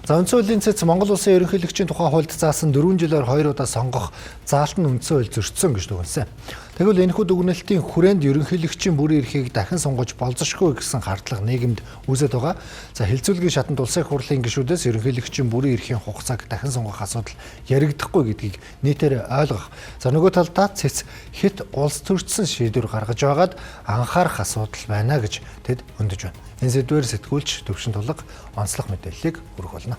За, үндсэн хуулийн цэц Монгол Улсын ерөнхийлөгчийн тухай хуульд заасан 4 жилээр 2 удаа сонгох заалт нь үндсэн хууль зөрчсөн гэж дүгнэсэн. Тэгвэл энэхүү дүгнэлтийн хүрээнд ерөнхийлөгчийн бүрийн эрхийг дахин сонгож болзошгүй гэсэн хардлага нийгэмд үүсээд байгаа. За, хэлэлцүүлгийн шатанд Улсын их хурлын гишүүдээс ерөнхийлөгчийн бүрийн эрхийн хугацааг дахин сонгох асуудал яригдахгүй гэдгийг нийтээр ойлгох. За, нөгөө талдаа цэц хэт улс төрчсөн шийдвэр гаргаж байгаад анхаарах асуудал байна гэж тэд өндөж байна. Энэ сэдвээр сэтгүүлч Төвшин Тулга онцлог мэдээллийг хүргэх болно.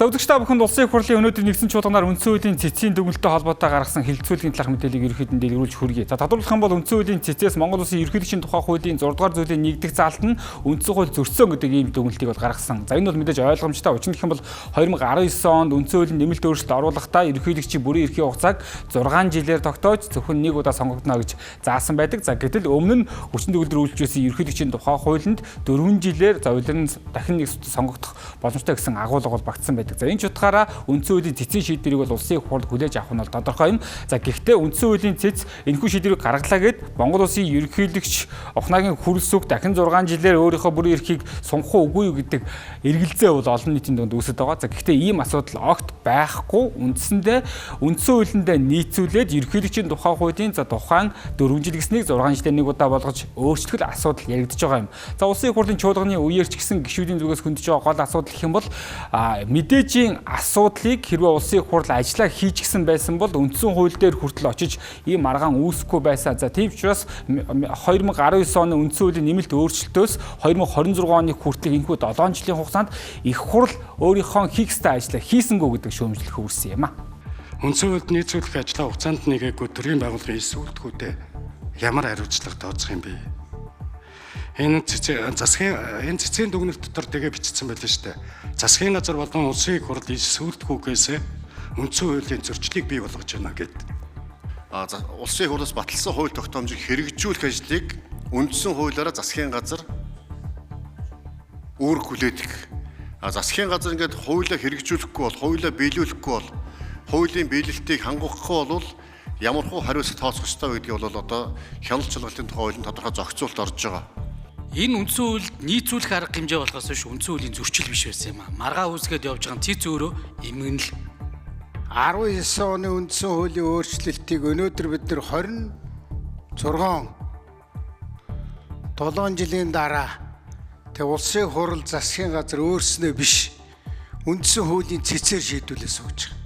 За, үзэгч та бүхэнд Улсын их хурлын өнөөдөр нэгдсэн чуулганаар үндсэн хуулийн цэцгийн дүгнэлттэй холбоотой гаргасан хэлэлцүүлгийн талаарх мэдээллийг ерөнхийдөө дэлгэрүүлж хүргэе. За, тодорхойлох юм бол үндсэн хуулийн цэцээс Монгол Улсын ерөнхийлөгчийн тухай хуулийн 6 дугаар зүйлийн нэгдэх заалт нь үндсэн хууль зөрчсөн гэдэг ийм дүгнэлтийг бол гаргасан. За, энэ бол мэдээж ойлгомжтой. Учир нь гэх юм бол 2019 онд үндсэн хуулийн нэмэлт өөрчлөлт оруулахдаа ерөнхийлөгчийн бүрийн эрхийн хугацааг 6 жилээр тогтоож зөвхөн нэг удаа сонгогдоно гэж заасан байдаг. За, гэтэл өмнө нь хүчин төгөлдөр үйлчилж байсан ерөнхийлөгчийн тухай хуулинд 4 жилээр за улиран дахин нэг сонгогдох боломжтой гэсэн агуулга бол багтсан байдаг. За, энэ ч утгаараа үндсэн хуулийн цэцгийн шийдвэрийг бол Улсын их хурл хүлээж авах нь бол тодорхой юм. За, гэхдээ үндсэн хуулийн цэц энэхүү шийдвэрийг гаргалаа гэд Монгол Улсын ерөнхийлөгч Ухнаагийн хүрлсүг дахин 6 жилээр өөрийнхөө бүрийн эрхийг сунгах уу үгүй юу гэдэг эргэлзээ бол олон нийтийн дунд үүсэж байгаа. За, гэхдээ ийм асуудал огт байхгүй. Үндсэндээ үндсэн хуулиндаа нийцүүлээд ерөнхийлөгчийн тухай хуулийн за тухайн 4 жил гэснийг 6 жилээр нэг удаа болгож өөрчлөх асуудал яригдж байгаа юм. За, Улсын их хурлын чуулганы үеэр ч гэсэн гишүүдийн зүгээс хөндөж байгаа гол асуудал гэх юм бол мэдээжийн асуудлыг хэрвээ Улсын их хурл ажиллаа хийчихсэн байсан бол үндсэн хууль дээр хүртэл очиж ийм маргаан үүсэхгүй байсан. За, тийм учраас 2019 оны үндсэн хуулийн нэмэлт өөрчлөлтөөс 2026 оны хүртэл энэхүү 7 жилийн хугацаанд их хурл өөрийнхөө хийх ёстой ажлаа хийсэнгүү гэдэг шүүмжлэх үүссэн юм а. Үндсэн хуульд нийцүүлэх ажлаа хугацаанд нэгээгүй төрийн байгууллагын эс үйлдэлүүдэд ямар хариуцлага тооцох юм бэ? Энэ засгийн энэ цэцгийн дүгнэлт дотор тэгээ бичсэн байлаа шүү дээ. Засгийн газар болон улсын их хурл эс үйлдэлгүйгээс үндсэн хуулийн зөрчлийг бий болгож байна гэд. Улсын их хурлаас баталсан хууль тогтоомжийг хэрэгжүүлэх ажлыг үндсэн хуулиараа засгийн газар үүрэг хүлээдэг. Засгийн газар ингээд хуулиа хэрэгжүүлэхгүй бол, хуулиа биелүүлэхгүй бол, хуулийн биелэлтийг хангахгүй бол ямар хуу хариуцлага тооцох ёстой вэ гэдгийг бол одоо хяналт шалгалтын тухай хуулинд тодорхой зохицуулалт орж байгаа. Энэ үндсэн хуульд нийцүүлэх арга хэмжээ болохоос биш үндсэн хуулийн зөрчил биш байсан юм а. Маргаа үүсгээд явж байгаа цэц өөрөө эмгэнэл. 19 оны үндсэн хуулийн өөрчлөлтийг өнөөдөр бид нар 26 7 жилийн дараа тэг Улсын хурал, засгийн газар өөрснөө биш үндсэн хуулийн цэцээр шийдвүлээ сууж байгаа.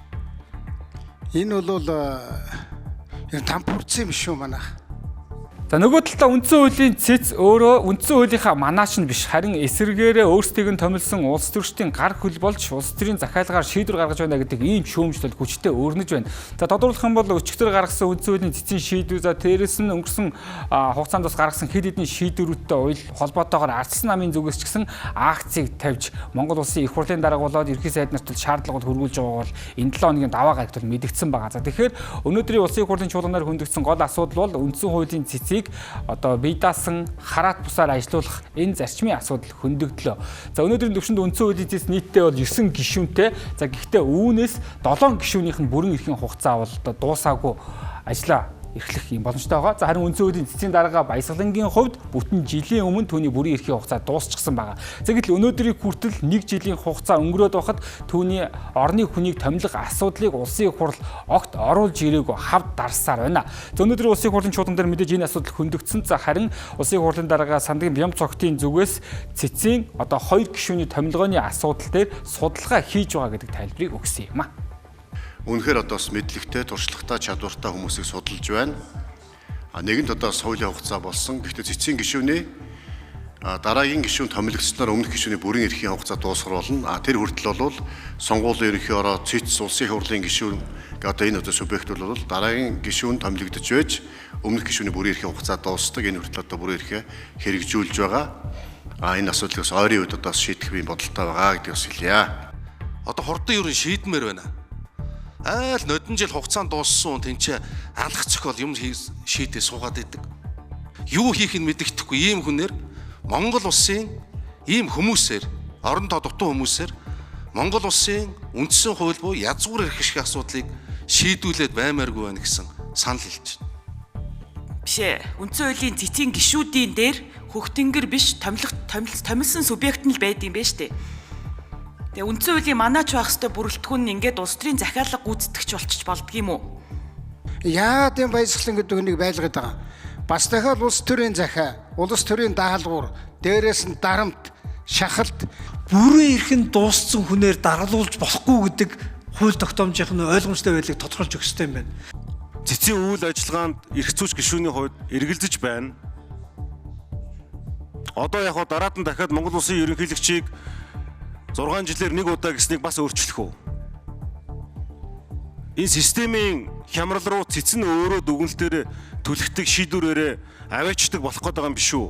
Энэ бол энэ тампурцсан юм шүү манайх. За, нөгөө талдаа үндсэн хуулийн цэц өөрөө үндсэн хуулийнхаа манаач нь биш, харин эсэргээрээ өөрсдийг нь томилсон улс төрчдийн гар хөл болж улс төрийн захиалгаар шийдвэр гаргаж байна гэдэг ийм шүүмжлэл хүчтэй өрнөж байна. За, тодорхойлох юм бол өчигдөр гаргасан үндсэн хуулийн цэцгийн шийдвэр, за дээрэс нь өнгөрсөн хугацаанд бас гаргасан хэд хэдэн шийдвэрүүдтэй уйл холбоотойгоор ардсан намын зүгээс ч гэсэн акцийг тавьж Монгол Улсын их хурлын дарга болоод ерхий сайд нарт шаардлага бол хөргүүлж байгаа бол энэ 7 хоногийн даваа гарагт бол мэдэгдсэн байгаа. За, тэгэхээр өнөөдрийн Улсын их хурлын чуулганаар хөндөгдсөн гол асуудал бол үндсэн хуулийн цэцгийг одоо бие даасан хараат бусаар ажилуулах энэ зарчмын асуудал хөндөгдлөө. За, өнөөдрийн төвшөнд үндсэн хуулийн цэц нийтдээ бол 9 гишүүнтэй. За, гэхдээ үүнээс 7 гишүүнийх нь бүрэн эрхийн хугацаа бол одоо дуусаагүй ажлаа эрхлэх юм боломжтой байгаа. За, харин үндсэн хуулийн цэцгийн дарга Баясгалангийн хувьд бүтэн жилийн өмнө түүний бүрийн эрхийн хугацаа дуусчихсан байгаа. За, гэтэл өнөөдрийг хүртэл 1 жилийн хугацаа өнгөрөөд байхад түүний орны хүнийг томилох асуудлыг Улсын их хурл огт оруулж ирээгүй хавд дарсаар байна. За, өнөөдрийн Улсын их хурлын чуулган дээр мэдээж энэ асуудал хөндөгдсөн. За, харин Улсын их хурлын дарга Сандгийн Бямцогтын зүгээс цэцгийн одоо 2 гишүүний томилгооны асуудал дээр судалгаа хийж байгаа гэдэг тайлбарыг өгсөн юм а. Үнэхээр одоо бас мэдлэгтэй, туршлагатай, чадвартай хүмүүсийг судалж байна. Нэгэнт одоо хуулийн хугацаа болсон. Гэхдээ цэцгийн гишүүний дараагийн гишүүн томилогдсноор өмнөх гишүүний бүрийн эрхийн хугацаа дуусгар болно. Тэр хүртэл бол сонгуулийн ерөнхий ороо, цэц, Улсын хурлын гишүүн гэ одоо энэ одоо субъект бол дараагийн гишүүн томилогдож байж өмнөх гишүүний бүрийн эрхийн хугацаа дуусдаг. Энэ хүртэл одоо бүрийн эрхээ хэрэгжүүлж байгаа. Энэ асуудлыг бас ойрын үед одоо шийдэх бие бодолтой байгаа гэдгийг бас хэлье. Одоо хурдан юу шийдмээр байна. Айл нодон жил хугацаанд дууссан тэнцээ алах цохиол юм шийдээ суугаад идэг. Юу хийх нь мэдэгдэхгүй ийм хүнээр Монгол улсын ийм хүмүүсээр орон тоо дутуу хүмүүсээр Монгол улсын үндсэн хууль буюу язгуур эрх ашиг асуудлыг шийдвүлээд баймааргүй байна гэсэн санал хэлж байна. Биш ээ. Үндсэн хуулийн цэцгийн гишүүдийн дээр Хөхтөнгөр биш томилсон субъект нь л байд юм байна штэ. Тэгээ үндсэн хуулийн манаач байх ёстой бүрэлдэхүүн нь ингээд улс төрийн захиалга гүйцэтгэгч болчих болдгийм үү? Яагаад энэ баясгалан гэдэг үнийг байлгаад байгаа? Бас дахиад улс төрийн захиа, улс төрийн даалгавар, дээрээс нь дарамт, шахалт бүрэн эрх нь дууссан хүнээр даргалуулж болохгүй гэдэг хууль тогтоомжийн ойлгомжтой байдлыг тодорхойлж өгөх ёстой юм байна. Цэцгийн үйл ажиллагаанд эрх зүйч гишүүний хувьд эргэлзэж байна. Одоо яг хоо дараад нь дахиад Монгол Улсын ерөнхийлөгчийг 6 жилээр нэг удаа гэснийг бас өөрчлөх үү? Энэ системийн хямрал руу цэц нь өөрөө дүгнэлтээр түлхдэг шийдвэрээрээ аваачдаг болох гээд байгаа юм биш үү?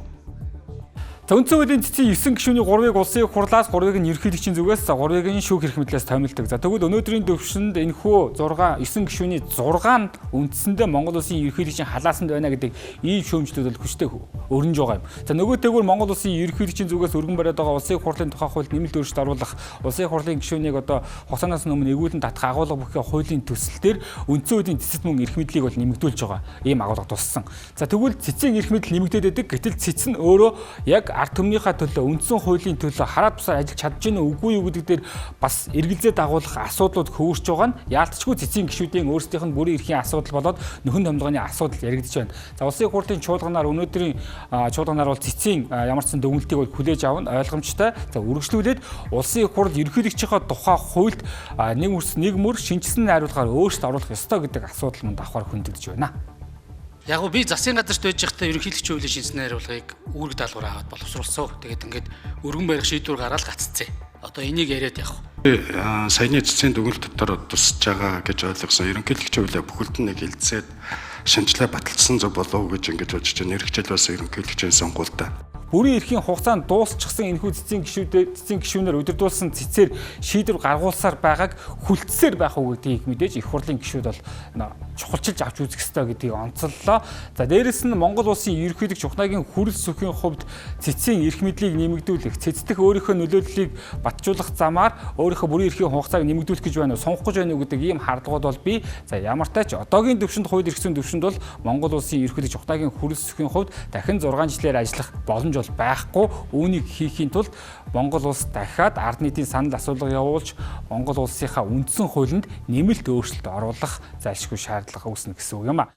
За үндсэн хуулийн цэцгийн 9 гишүүний 3-ыг улсын их хурлаас, 3-ыг нь ерөнхийлөгчийн зүгээс, за 3-ыг нь шүүх эрх мэдлээс томилдог. За тэгвэл өнөөдрийн төвшөнд энэхүү 6 9 гишүүний 6 нь үндсэндээ Монгол Улсын ерөнхийлөгчийн халаасанд байна гэдэг ийм шүүмжлүүд бол хүчтэй өрнөж байгаа юм. За нөгөө тэгвэр Монгол Улсын ерөнхийлөгчийн зүгээс өргөн бариад байгаа улсын их хурлын тухай хуульд нэмэлт өөрчлөлт оруулах, улсын их хурлын гишүүнийг одоо хугацаанаас өмнө эргүүлэн татах агуулга бүхий хуулийн төсөл дээр үндсэн хуулийн цэцэд мөн эрх мэдлийг бол нэмэгдүүлж байгаа ийм агуулга туссан. За тэгвэл цэцгийн эрх мэдэл нэмэгдээд байдаг. Гэтэл цэц нь өөрөө яг ард түмнийхээ төлөө, үндсэн хуулийн төлөө хараад бусаар ажиллаж чадж гэнэ үгүй юу гэдэг дээр бас эргэлзээ дагуулах асуудлууд хөвөрч байгаа нь яалтчгүй цэцгийн гишүүдийн өөрсдийнх нь бүрийн эрхийн асуудал болоод нөхөн томилгооны асуудал яригдж байна. За улсын хурлын чуулганаар өнөөдрийн чуулганаар бол цэцгийн ямар ч сан дүгнэлтийг бол хүлээж авна ойлгомжтой. За үргэлжлүүлээд улсын их хурл ерөнхийлөгчийнхөө тухай хуульд нэг үс нэг мөр шинжилсэн найруулгаар өөрчлөлт оруулах ёстой гэдэг асуудал мөн давхар хөндөгдөж байна. Яг гоо би засгийн газарт байж байхдаа ерөнхийлөгчийн хуулийн шинжилсэн найруулгыг үүрэг даалгавар аваад боловсруулсан. Тэгээд ингээд өргөн барих шийдвэр гараад гаццээ. Одоо энийг яриад явах. Саяны цэцгийн дүгнэлт дотор тусаж байгаа гэж ойлгосон. Ерөнхийлөгчийн хуулиа бүхэлд нь нэг хилцээд шинжилгээ баталсан зөв болов уу гэж ингэж бодож байна. Эрхжил бас ерөнхийлөгчийн сонгуультай. Бүрийн эрхийн хугацаанд дуусчихсан энэхүү цэцгийн гишүүдээ цэцгийн гишүүнээр удирдуулсан цэцээр шийдвэр гаргуулсаар байгааг хүлцсээр байх уу гэдгийг мэдээж их хурлын гишүүд бол чухалчилж авч үзэх ёстой гэдгийг онцоллоо. За дээрэс нь Монгол Улсын ерөнхийлөгч Ухнагийн хүрэл сүхийн хувьд цэцгийн эрх мэдлийг нэмэгдүүлэх, цэцдэх өөрийнхөө нөлөөллийг батжуулах замаар өөрийнхөө бүрийн эрхийн хугацааг нэмэгдүүлэх гэж байна уу, сунгах гэж байна уу гэдэг ийм хардлагууд бол бий. За ямар ч тач одоогийн төвшөнд хууль эрх зүйн төвшөнд бол Монгол Улсын ерөнхийлөгч Ухнагийн хүрэл сүхийн хувьд дахин 6 жилээр ажиллах боломж бол байхгүй. Үүнийг хийхийн тулд Монгол улс дахиад ард нийтийн санал асуулга явуулж Монгол улсынхаа үндсэн хуулинд нэмэлт өөрчлөлт оруулах зайлшгүй шаардлага үүснэ гэсэн үг юм а.